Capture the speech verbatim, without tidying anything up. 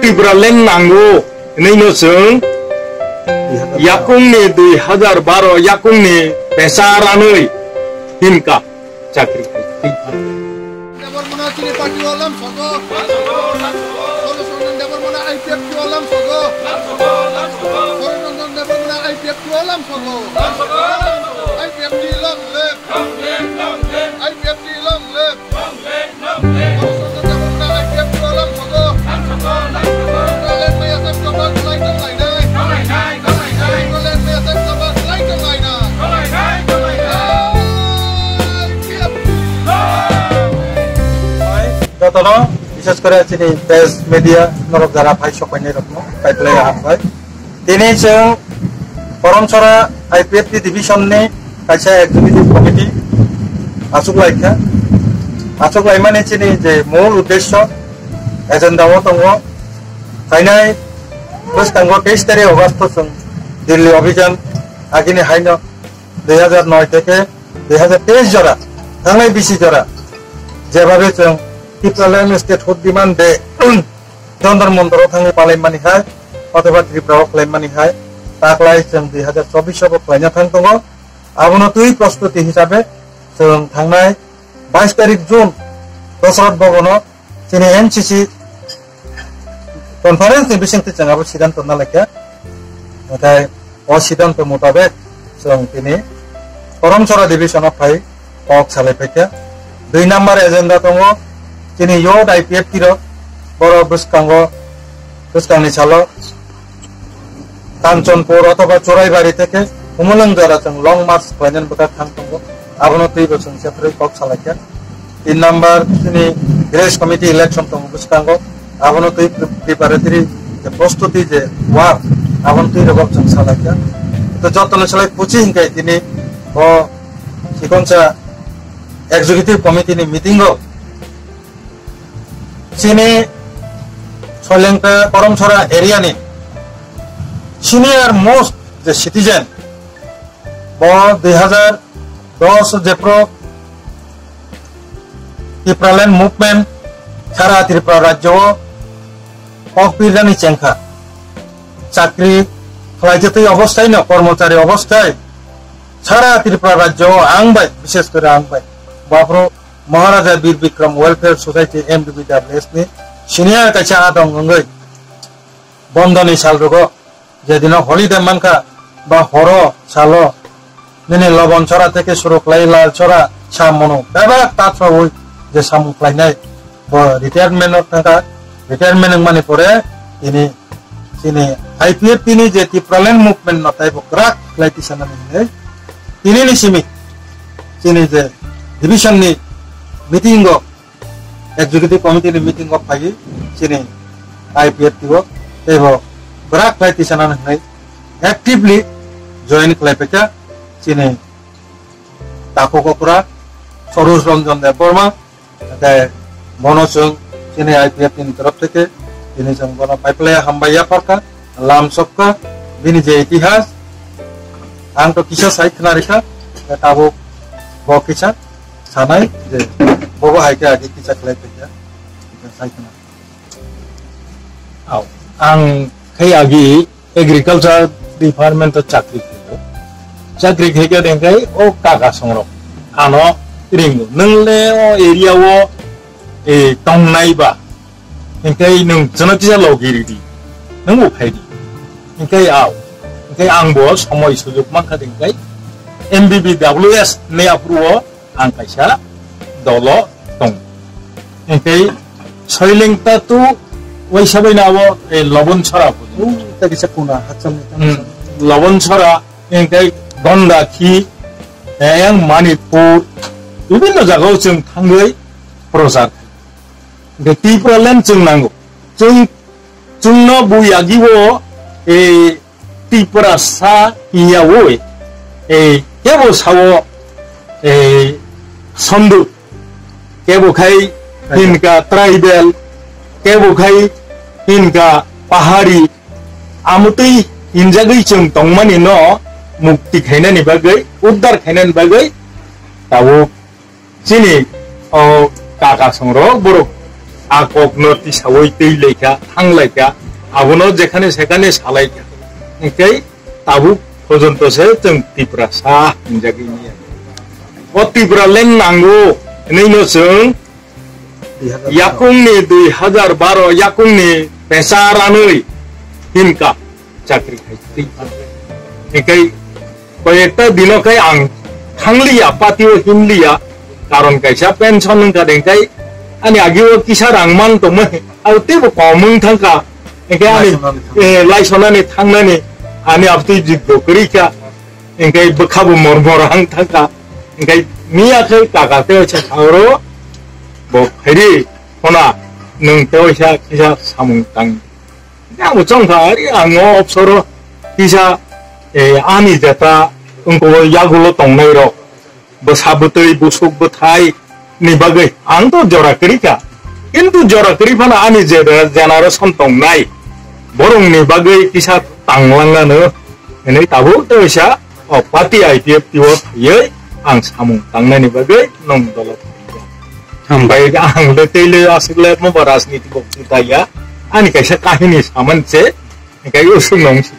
Tipraland nango hinwi no chwng yakungni dui hazar baro yakungni pesa ranwi hinka chakri khai. Debbarmana chini party o lam sogo. Solo Ranjan Debbarmana I P F T o lam sogo. Solo Ranjan Debbarmana I P F T o lam sogo. I P F T long live. I P F T long live. Jotono, bishes kore chini press media norok jara phai sokpainai rokno, pai phlai hambai. Tini chwng Koramchara I P F T division ni kaisa executive committee achuk laikha. Achuk laimani chini je mul uddesyo agenda o tongo. Phainai bwskango teis tarik August o chwng Delhi Abhijan agini haino dui hazar noi theke dui hazar teis jora thangnai bisi jora jebabe chwng Tipraland Statehood Demand Day Jantar Mantar o thangwi palaimani hai, othoba Tripura o khlaimani hai, taklai chwng dui hazar chobbish o bo khlaina thang tongo. Abono twi prostuti hisabe chwng thangnai bais tarik June Dosrat Bhavan o chini N C C conference ni bisingtwi chwng abo siddhanto nalaikha. Nathai o siddhanto mutabek chwng tini Koramchara division o phai kok salai phaikha. Dui number agenda tongo chini youth I P F T rok, borok bwskango, bwskangni salo Kanchanpur othoba Churaibari theke Humulwng jora chwng long march khlainani bwkha thang tongo. Abono twibo chwng separate kok salaikha. Tin number chini village committee election tongo bwskango. Abono twi pre-, preparatory je prostuti je work, abono twi rwgo chwng salaikha. To jotono salai puchi hinkai tini o sikonsa executive committee ni meeting o chini Soilengta Koramchara area ni senior most je citizen bo dui hazar dos jephru Tipraland movement sara Tripura rajyo o kok pirnani chengkha. Chakri khlaijatwi obosthai no, kormochari obosthai sara Tripura rajyo o ang bai, bishes kore ang bai, baphuru Maharaja Bir Bikram Welfare Society, M B B W S ni senior kaisa adong wngwi bondoni sal rwgo. Jedino holiday mankha ba horo salo nini Lobon Chora theke suru khlai Lal Chora samung bebak tathrawi je samung khlainai bo retirement o thangkha. Retirement wngmani pore tini chini I P F T ni je Tipraland movement no taibo kwrak khlai tisanani hinwi tini ni simi chini je division ni meeting o Executive Committee ni meeting o phaiwi chini I P F T o teibo bwrak khlai tisanani hwnwi actively join khlai paikha chini takhuk okra Sarooj Ranjan Debbarma, tei bono chwng chini I P F T ni torof theke tini chwng bono pai phlai hambai yapharkha, lam sokha, bini je itihas ang to kisa sai khna rikha, tabuk bo kisa sanai je bobo hai khe agi kisa khlai paikha, kisa sai khna. Au, ang khai agi agriculture department o chakri khaio. Chakri khai khe dengkai o kaka songrok ano ringo. Nwngle o area o, e, tongnai ba. Hingkai nwng chwno kisa logi ridi. Nwng bo phai di. Hingkai au. Hingkai ang bo somoi sujuk mankha hingkai M B B W S ni aphuru o ang kaisa dolo tong. Hingkai Soilengta tu waisa bai na abo, e, Lobon Chora. Hmm, ta kisa kuna hacham ni. Hmm, Lobon Chora, hingkai Gondakhi, e, yang Manipur, bibhinno jaga o chwng thangwi prochar. Hingke Tipraland chwng nango. Chwng, chwngno bui agi o, e, Tiprasa hinya o, e, kebo sao, e, sondu, kebo khai hinka tribal, kebo khai hinka pahari, amutwi hinjagwi chwng tongmani no mukti khainani bagwi, uddar khainani bagwi, tabuk Chini o kaka songrok borok a kokno tisawi twi laikha, thang laikha, abono jekhane sekhane salaikha. Hingkhe tabuk porjonto se chwng Tiprasa hinjagwi manya. O Tipraland nango hwnwi no chwng yakungni dui hajar baro yakungni pesa ranwi himkha chakri khai twi. Hingkhe koyekta dino khai ang thangliya, patio himliya, karon kaisa pension wngkha de, hingkhe ani agio kisa rang man tongmani, abo teibo kom wng thangkha, hingkhe ani, laisonani thang-, eh, laisonani thangnani ani abtwi jiddo kwrwikha, hingkhe bwkhabo mor mor hang thangkha, hingkhe miya khe kaka tei waisa saoro bo phairi khona nwng tei waisa kisa samung tang. Ang chongkha, ari ang o opsoro kisa, eh, ani jeta wngkho yagulo tongnai rok, bwsa bwtwi, busuk bwthai ni bagwi ang to jora kwrwi kha. Kintu jora kwrwi phano ani je generation tongnai, borokni bagwi kisa tanglangnano. Hwnwi tabuk tei waisa o party I P F T o thwiwi ang samung tangnani bagwi nwng dolo thangkha. Hambai. Hambai, ang le tei le aswk le mo ba rajniti bo kwtaiya. Ani kaisa kahini saman se, hingkhe usuk nung si.